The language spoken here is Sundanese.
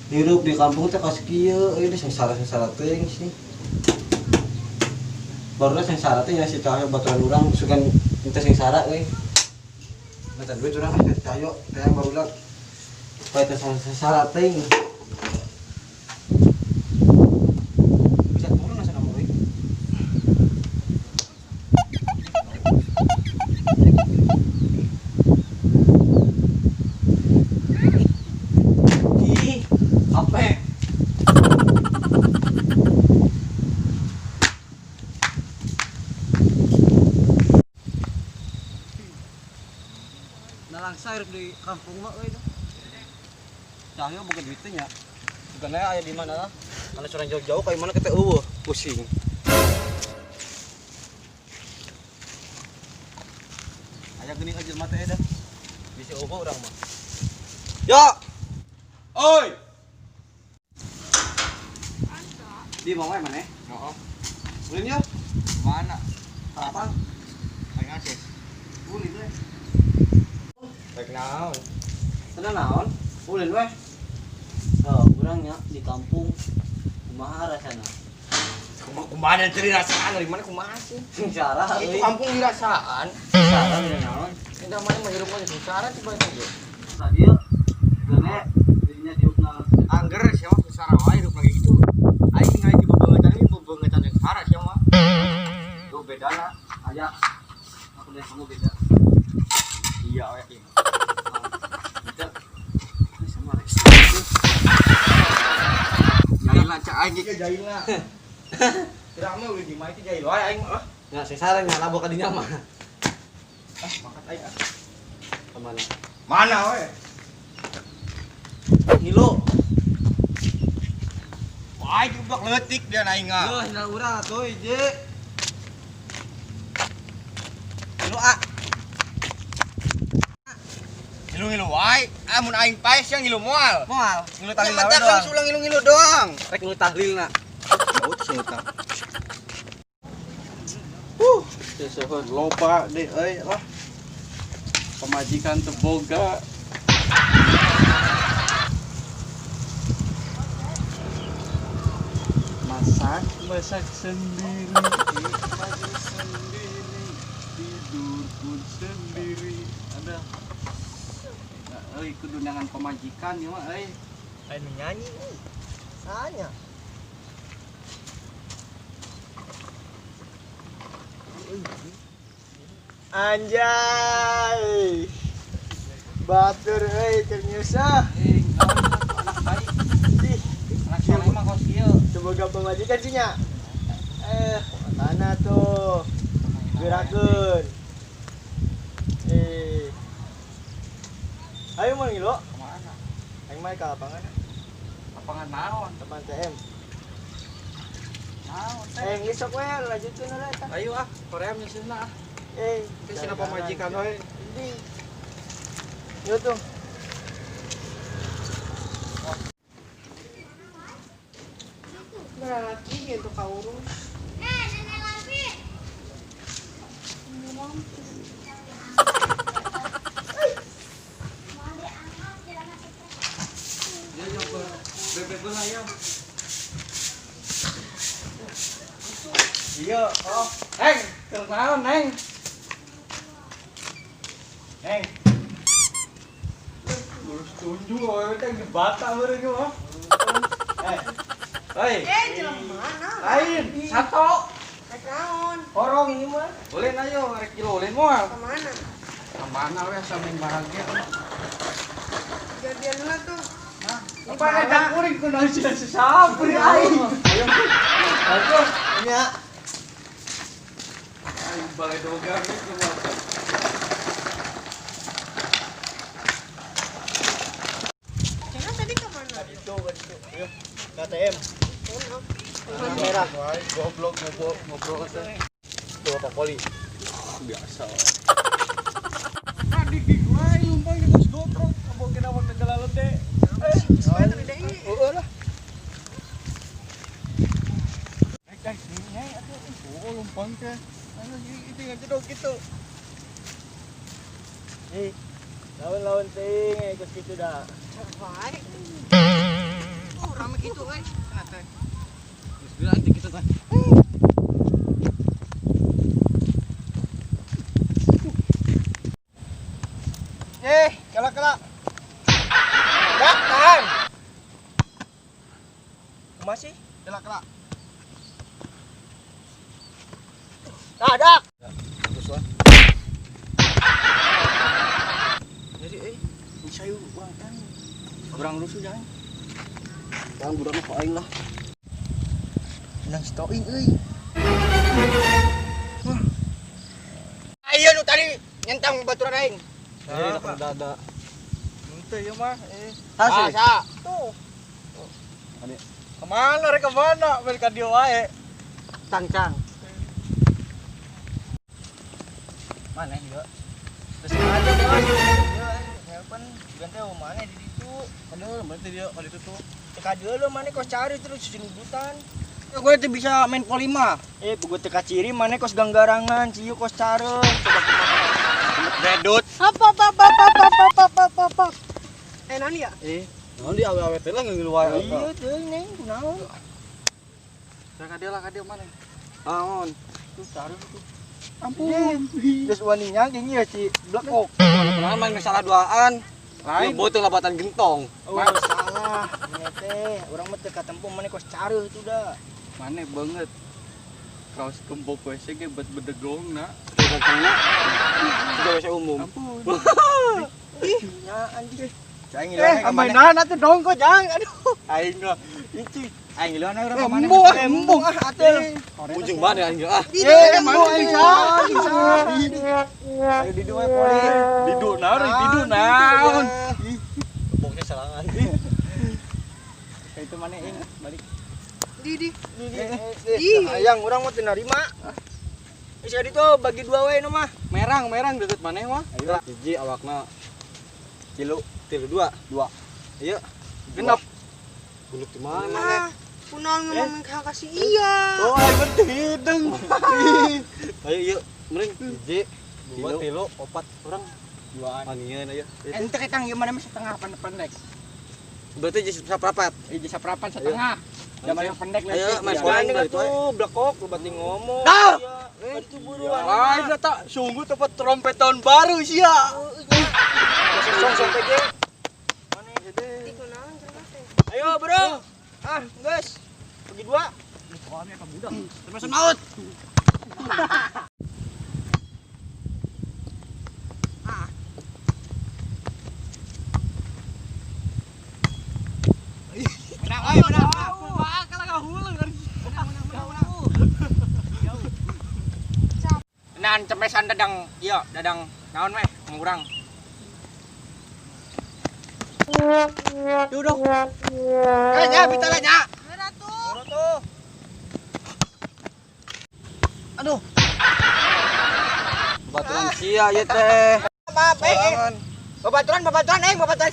Hirup di kampung teh kos kieu euy sengsara-sengsara teuing sih. Barulah sengsara teh ya si Cahyo baturan urang sugan teh sengsara euy. Minta duit urang si Cahyo teh barulah supaya teh sengsara teuing. Bisa turun asa kamu euy. Ih, apa? Nalangsa hirup di kampung mah euy. Cahyo boga duitnya nya. Bukannya aya di mana lah. Karena curang jauh-jauh kayak mana kita eueuh, pusing. Aya geuning aja mah teh dah. Bisi eueuh urang mah. Yo. Oi. Di mau mana? Heeh. Ulin yo. Mana? Apa? Aing akses. Ulin we. Rek naon? Tenang naon? Ulin we. Oh, urang nya di kampung kumaha rasana? Kumaha teu dirasaan dari mana kumaha sih? Sengsara Itu euy. kampung dirasaan. Sengsara we naon? Eta mana mah hirup mah sengsara tiba itu ge. Tadi yeuh gene dirinya diukna Angger sia mah sengsara wae hirup lagi gitu. Aing ningali bebeungetan ini bebeungetan sengsara sia mah. Tuh beda lah. Aya aku dan kamu beda. Iya we. Beda. Ini sama rek. Jahil lah cak aing ge jahil lah. Tidak mah udah di mana itu jahil wae aing mah. Nya sengsara nya labo ka dinya mah. Ah, makan aing ah. Kemana? Mana we? Ngilu. Wah, itu budak leutik dia aing ah. Yuh, sindal urang atuh hiji. Ngilu ah. Ngilu-ngilu wae. Ah mun aing paes yang ngilu moal. Moal, ngilu tahlil Mata doang. langsung ngilu-ngilu doang. Rek ngilu tahlilna. Oh, seuta. Sesuhun loba deh euy lah. Pamajikan teu boga. Masak, masak sendiri, maju sendiri, tidur pun sendiri. Ada. Nah, euy kudu nangan pamajikan ieu mah euy. Aing nyanyi euy. Sanya. Anjay. Batur euy keur nyusah. Eh, anak baik. Ih, Anak soleh mah kos kieu. semoga pemajikan sih nya. Eh, mana tuh? Gerakeun. Eh. Ayo mau ngilo? Kemana? Aing mah ka lapangan. Lapangan naon? Lapangan TM. Naon teh? Eh, geus sok we lanjutkeun lah eta. Ayo ah, Korea nyusuna ah. Eh, Teh sina pamajikan we. Ini. Yo tuh. Berarti gitu kau urus. Yo yo bebek bola yo. Iya, oh. Neng, keur naon, Neng? Neng. Urus tunjuk we teh gebata meureun ieu mah. Eh. Hei, Eh, jelema mana? lain, satu. Rek naon? Horong ini mah. Ulin ayo, rek kilo ulin moal. Ke mana? Kemana we asa main bahagia. Jadian lah tuh. Apa eta kuring kunaon sia sesapri aing. Ayo. Ayo. Nya. Aing balai dogang itu mah. Jangan tadi ke mana? Itu, itu. Ayo, KTM. Merah. Goblok ngobrol ngobrol teh. Tuh Pak Poli. Biasa. Adik di gua lumpang di kos goprok, abong kena waktu gelalut deh. Heeh lah. Rek rek nyai atuh oh lumpang teh. Anu itu ngajedog gitu. Ih, lawan-lawan teuing kos kitu dah. Wae. Begitu euy. Cenah teh. Geus bilang teh kitu teh. Kala-kala. Dak, tahan. Masih kala-kala. Dah, dak. Terus lah. Jadi sayu urang kan. Urang rusuh jangan. Jangan budak mah aing lah. Menang stoing euy. Ayo nu tadi nyentang baturan aing. Jadi tak dada. Henteu ieu mah. Tah Sa. Tuh. Kemana rek kemana? Balik ka dieu wae. Cangcang. Mana dia? Terus aja bos. Nelpon ganti mana di ditu. Padahal berarti dia kali itu tuh. Teka dulu mana kos cari terus singgutan. Gue tuh bisa main poli mah. Gue teka ciri mana kos ganggarangan, ciu kos care. Coba kumaha. Redut. Apa apa apa apa apa apa apa apa. Naon ya? Naon di awe-awe teh lah ngeungeul wae. Iya teh neng kunaon. Ka dieu lah ka dieu mana? Naon? Tuh cari tuh. Ampun. Terus waninya gini ya si blekok. Kunaon main salah duaan. Lain. Lain beuteung labatan gentong. Oh, salah. Nya teh, urang mah teu katempo mana kos care itu dah. Mane banget. Kaos gembok WC ge bet bedegong na. Gentongna. Sudah WC umum. Ampun. Ih, nya anjing. Aing ngiluan ka mana? Mainan atuh dong kok jang. Aduh. Aing lah. Itu aing ngiluan urang ka mana? Embung, Embung ah atuh. Ujung mana anjing ah. Mana aing sah. Ayo didu we poli. Didu naon, didu naon. Boknya serangan. Itu mana ing balik. Di di. Ayang urang mah teu narima. Geus ka ditu bagi dua we nu mah. Merang deket maneh mah. Ayo hiji awakna tilu tilu dua. Dua. Iya. Genep. Genep di mana? Kunaon ngomong ka kasih iya. Oh, aing mah hidung. Ayo ieu meureun hiji dua tilu opat urang Duaan. panieun aya. Ente ketang ieu mana mah setengah pendek. Berarti jadi saprapat. Ieu saprapat setengah. Zaman yang pendek Ayo main Jangan bola dengan itu ayo. tuh blekok lu batin ngomong. Dah. Iya. Itu buruan. Lain lah tak sungguh tempat trompet tahun baru sih ya. Song song PG. Mana Di kunaon cenah teh. Ayo, bro. Ah, guys. Bagi dua. Termasuk maut. Menang, ayo menang. Wah, kalah ngahuleng. Nah, cemesan dadang, iya, dadang naon meh, ngurang. Duduk. Nya bitala nya. Merah tuh. Tuh. Aduh. Baturan sia ieu teh. Maaf, Babaturan, babaturan, babaturan.